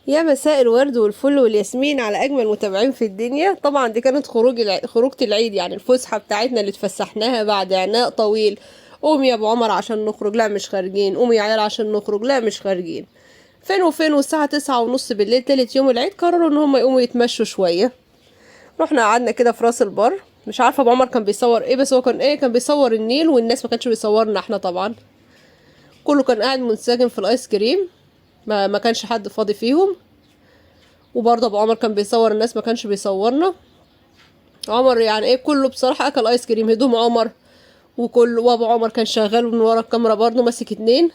يا مساء الورد والفل والياسمين على اجمل متابعين في الدنيا. طبعا دي كانت خروجة العيد، يعني الفسحة بتاعتنا اللي اتفسحناها بعد عناء طويل. قوم يا ابو عمر عشان نخرج، لا مش خارجين. قوم يا عيال عشان نخرج، لا مش خارجين. فين وفين، والساعة 9:30 بالليل تالت يوم العيد قرروا ان هم يقوموا يتمشوا شوية. رحنا قعدنا كده في راس البر، مش عارفة ابو عمر كان بيصور ايه، بس هو كان ايه، كان بيصور النيل والناس، ما كانش بيصورنا احنا طبعا. كله كان قاعد منسجم في الايس كريم، ما كانش حد فاضي فيهم. وبرضه ابو عمر كان بيصور الناس، ما كانش بيصورنا. عمر يعني ايه كله بصراحة اكل ايس كريم، هدوم عمر وكله. وابو عمر كان شغال من ورا الكاميرا برضه، ماسك 2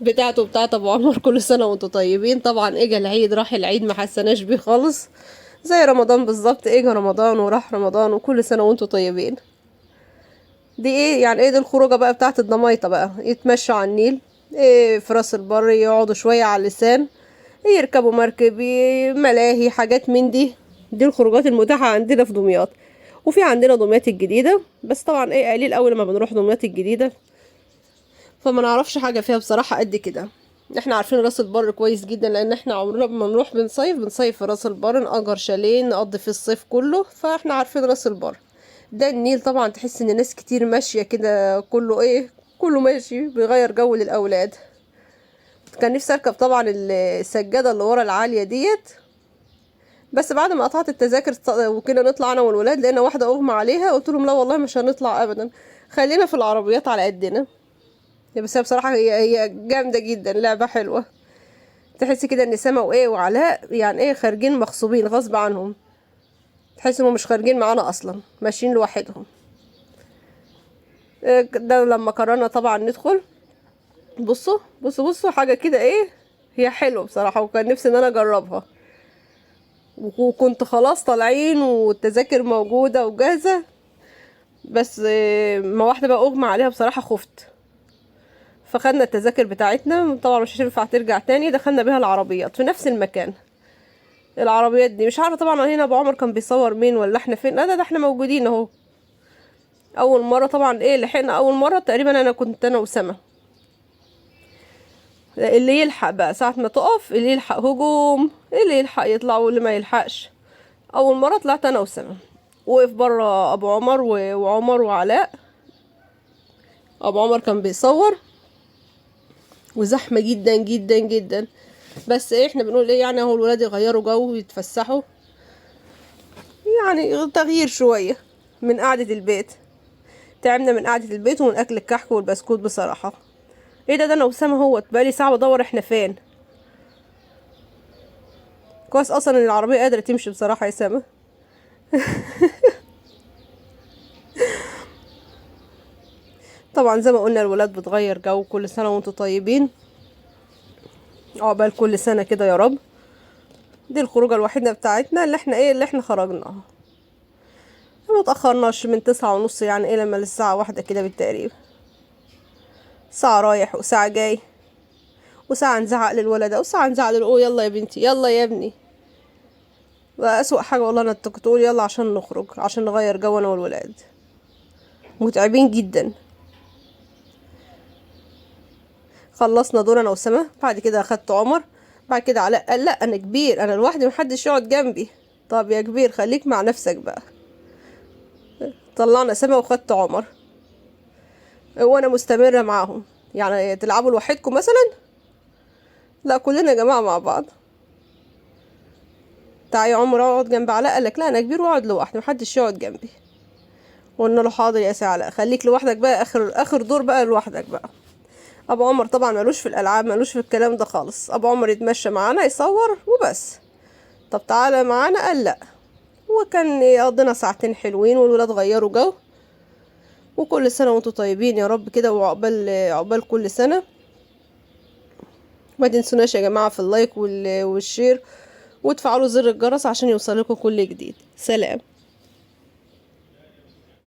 بتاعته وبتاعت ابو عمر. كل سنة وانتم طيبين. طبعا اجا العيد، راح العيد ما حسناش بيه خالص، زي رمضان بالظبط، اجا رمضان وراح رمضان، وكل سنة وانتم طيبين. دي ايه يعني، ايه دي الخروجة بقى بتاعت الضمايطة بقى، يتمشوا على النيل، ايه في راس البر، يقعدوا شوية على اللسان، يركبوا مركب، ملاهي، حاجات من دي. دي الخروجات المتاحة عندنا في دمياط. وفي عندنا دمياط الجديدة، بس طبعا ايه قليل قوي لما بنروح دمياط الجديدة، فما نعرفش حاجة فيها بصراحة قد كده. احنا عارفين راس البر كويس جدا، لان احنا عمرنا ما نروح بنصيف، بنصيف في راس البر، نأجر شاليه نقضي فيه الصيف كله، فاحنا عارفين راس البر. ده النيل طبعا، تحس ان ناس كتير ماشية كده، كله ايه، كله ماشي بيغير جو للاولاد. كان نفسي اركب طبعا السجادة اللي ورا العالية ديت، بس بعد ما قطعت التذاكر وكنا نطلع انا والولاد، لقينا واحدة اغمى عليها، قلت لهم لا والله مش هنطلع ابدا، خلينا في العربيات على قدنا. بس هي بصراحة هي جامدة جدا، لعبة حلوة. تحس كده ان سما وايه وعلاء يعني ايه خارجين مغصوبين غصب عنهم، تحس انهم مش خارجين معانا اصلا، ماشيين لوحدهم. ده لما قررنا طبعا ندخل، بصوا بصوا بصوا حاجة كده ايه، هي حلوة بصراحة، وكان نفسي ان انا اجربها، وكنت خلاص طالعين والتذاكر موجودة وجاهزة، بس ما واحدة بقى اغمى عليها بصراحة، خفت، فخدنا التذاكر بتاعتنا طبعا مش هينفع ترجع تاني، دخلنا بيها العربيات في نفس المكان. العربيات دي مش عارفة طبعا هنا ابو عمر كان بيصور مين ولا احنا فين، لا ده احنا موجودين اهو. اول مرة طبعا ايه لحقنا اول مرة تقريبا، انا كنت انا وسما، اللي يلحق بقى ساعة ما تقف، اللي يلحق هجوم، اللي يلحق يطلع واللي ما يلحقش. اول مرة طلعت انا وسما، وقف بره ابو عمر وعمر وعلاء، ابو عمر كان بيصور، وزحمة جدا جدا جدا. بس ايه احنا بنقول ايه يعني، اهو الولاد يغيروا جو ويتفسحوا، يعني تغيير شوية من قعدة البيت. تعبنا من قعدة البيت ومن اكل الكحك والبسكوت بصراحة. ايه ده، ده انا وسامة اهوت بقالي ساعة بدور احنا فين. كويس اصلا ان العربية قادرة تمشي بصراحة يا سامة. طبعا زي ما قلنا الولاد بتغير جو، كل سنة وانتم طيبين، عقبال كل سنة كده يا رب. دي الخروجة الوحيدة بتاعتنا اللي احنا ايه، اللي احنا خرجناها، ما تأخرناش من 9:30 يعني ايه لما للساعة 1 كده بالتقريب، ساعة رايح وساعة جاي، وساعة نزعق للولد وساعة نزعق للأو، يلا يا بنتي يلا يا ابني. أسوأ حاجة والله انك تقول يلا عشان نخرج، عشان نغير جو انا والولاد، متعبين جدا. خلصنا دور انا وسما، بعد كده اخدت عمر، بعد كده علاء قال لا انا كبير، انا لوحدي محدش يقعد جنبي. طب يا كبير خليك مع نفسك بقى. طلعنا سما وخدت عمر، وانا مستمرة معاهم، يعني تلعبوا لوحدكم مثلا؟ لا كلنا يا جماعة مع بعض. تعالي يا عمر اقعد جنب علاء، قال لك لا انا كبير واقعد لوحدي محدش يقعد جنبي. قلنا له حاضر يا سي علاء، خليك لوحدك بقى، اخر دور بقى لوحدك بقى. ابو عمر طبعا ملوش في الالعاب، ملوش في الكلام ده خالص، ابو عمر يتمشى معانا يصور وبس. طب تعالى معانا، قال لا. وكان قضينا ساعتين حلوين والولاد غيروا جو. وكل سنة وانتم طيبين يا رب كده، وعقبال عقبال كل سنة. ما تنسوناش يا جماعة في ال like وال share، وتفعلوا زر الجرس عشان يوصلكم كل جديد. سلام.